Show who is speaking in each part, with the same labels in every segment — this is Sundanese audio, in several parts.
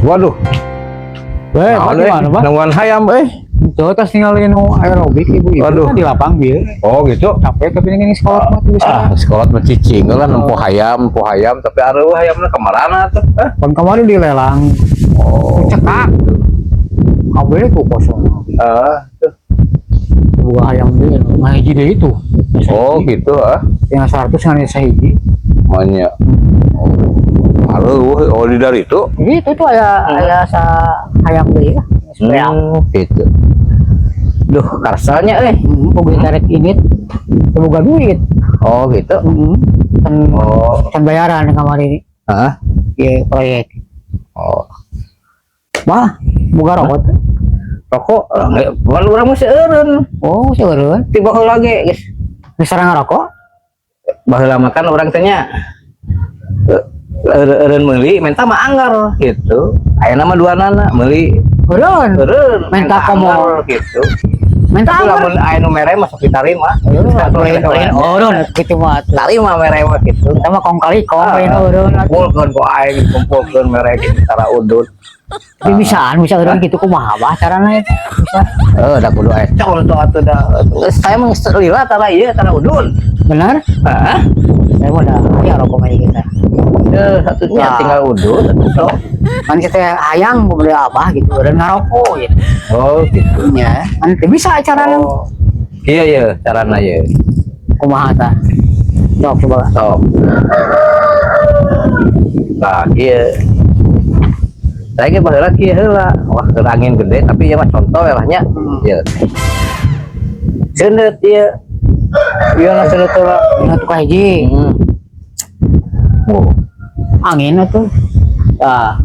Speaker 1: Waduh.
Speaker 2: Eh,
Speaker 1: Naon,
Speaker 2: Pak, gimana, Pak?
Speaker 1: Nungguan hayam eh.
Speaker 2: Tuh, tas tinggalin nu aerobik ibu-ibu
Speaker 1: Waduh.
Speaker 2: kan di lapang bieu.
Speaker 1: Oh, gitu.
Speaker 2: Capek tapi ini sekolah mah tuh bisa.
Speaker 1: Ah, sekolah mah cicing lah nempo hayam tapi areuh hayamna kamarana tuh. Eh.
Speaker 2: Pan kemarin dilelang.
Speaker 1: Oh.
Speaker 2: Cekak. Kabeh tuh kosong.
Speaker 1: Ah, tuh.
Speaker 2: Boga hayam deui nu hiji deui itu.
Speaker 1: Oh, gitu ah.
Speaker 2: Yang 100 ngan sahiji.
Speaker 1: Manya. Oh. Areuh, oh di dari itu.
Speaker 3: Gitu tuh aya aya sa hayam deui lah. Supaya
Speaker 1: Gitu. Duh, karsalnya eh.
Speaker 3: Heeh, tarik ini
Speaker 2: Teu boga duit.
Speaker 1: Oh, gitu.
Speaker 2: Heeh.
Speaker 3: Kan
Speaker 1: Oh.
Speaker 3: kan bayaran kamari
Speaker 1: Hah?
Speaker 3: Ieu proyek.
Speaker 1: Oh.
Speaker 3: Wah, boga rokok teh.
Speaker 1: Rokok, eh, urang mah seueureun.
Speaker 3: Oh, seueureun.
Speaker 1: Ti baheula ge, geus.
Speaker 3: Geus sareng ngarokok?
Speaker 1: Baheula mah kan urang teh nya eureun meuli menta mah anggar gitu. Ayeuna mah duanana meuli
Speaker 3: Eureun.
Speaker 1: eureun.
Speaker 3: Menta komo.
Speaker 1: Anggar gitu.
Speaker 3: Menta
Speaker 1: Tapi
Speaker 3: anggar.
Speaker 1: lamun aya nu mere mah sok ditarima.
Speaker 3: Lain eureun kitu mah atuh.
Speaker 1: Tarima mere mah gitu.
Speaker 3: Kita mah kong kali kong lain eureun atuh.
Speaker 1: Kumpulkeun ku aing, kumpulkeun mere gitu tara udut.
Speaker 3: Tapi bisaan bisa eureun kitu kumaha bah carana eta? Bisa.
Speaker 1: Eh, da kudu aya contoh atuh da. Geus saya mah geus lila tara ieu tara udun.
Speaker 3: Benar?
Speaker 1: Hah?
Speaker 3: Saya mah udah aya rokok mah kita.
Speaker 1: Eh, satunya
Speaker 3: Nah.
Speaker 1: tinggal udut atuh.
Speaker 3: Kan kita hayang beli apa gitu, eureun ngarokok gitu.
Speaker 1: Oh, gitu.
Speaker 3: Nya, kan teu bisa carana.
Speaker 1: Oh. Iya, carana ieu.
Speaker 3: Kumaha tah? Sok coba.
Speaker 1: Sok. Nah, iya. Saya ge baheula kieu heula. Wah, keur angin gede tapi ieu mah contoh we lah nya. Ieu. Seundeut ieu. Ieu lah seundeut heula.
Speaker 3: Dina tukah hiji.
Speaker 1: Oh.
Speaker 3: Angin atuh. Tah.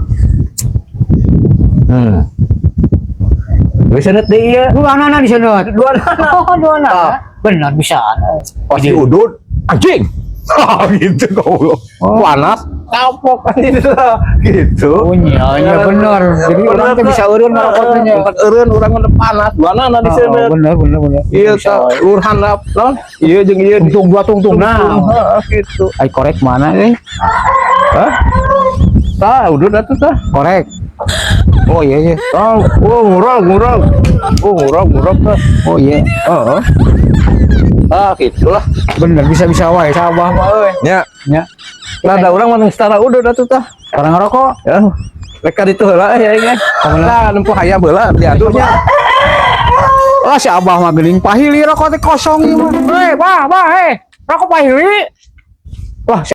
Speaker 1: Geus seundeut deui ieu.
Speaker 3: Dua nana diseundeut.
Speaker 1: Dua nana.
Speaker 3: Oh, dua nana. Benar bisa.
Speaker 1: Pasti udut anjing. Gitu goblok. Panas kapok kan gitu. Gitu.
Speaker 2: Oh iya, iya bener. Jadi urang teh bisa eureun ngarokok teh nya.
Speaker 1: Tempat eureun urang mah panas, dua nana
Speaker 2: Oh,
Speaker 1: diseundeut.
Speaker 2: bener bener bener.
Speaker 1: Iya
Speaker 2: Bisa
Speaker 1: ta,
Speaker 2: wae.
Speaker 1: lur handap naon? Iya jeung ieu
Speaker 2: Tungtung dua tungtung nah.
Speaker 1: Heeh, gitu.
Speaker 2: Ai korek mana eh?
Speaker 1: Hah? Tah, udut atuh tah.
Speaker 2: Korek. Oh iya iya.
Speaker 1: Oh, oh ngurang ngurang. Oh, ngurang ngurang tah.
Speaker 2: Oh iya.
Speaker 1: Heeh. Ah, gitulah.
Speaker 2: Bener bisa-bisa wae sabah mah euy.
Speaker 1: Nya.
Speaker 2: Nya.
Speaker 1: Nah, da urang mah setara udut atuh tah.
Speaker 2: Orang ngerokok.
Speaker 1: Ya. Rek ka ditu heula ya ya. Tah, nempo hayam heula diadunya.
Speaker 2: Oh, si Abah mah geuning pahili rokok teh kosong ieu mah. Hei, bah, bah, hei. Rokok pahili. Wah, si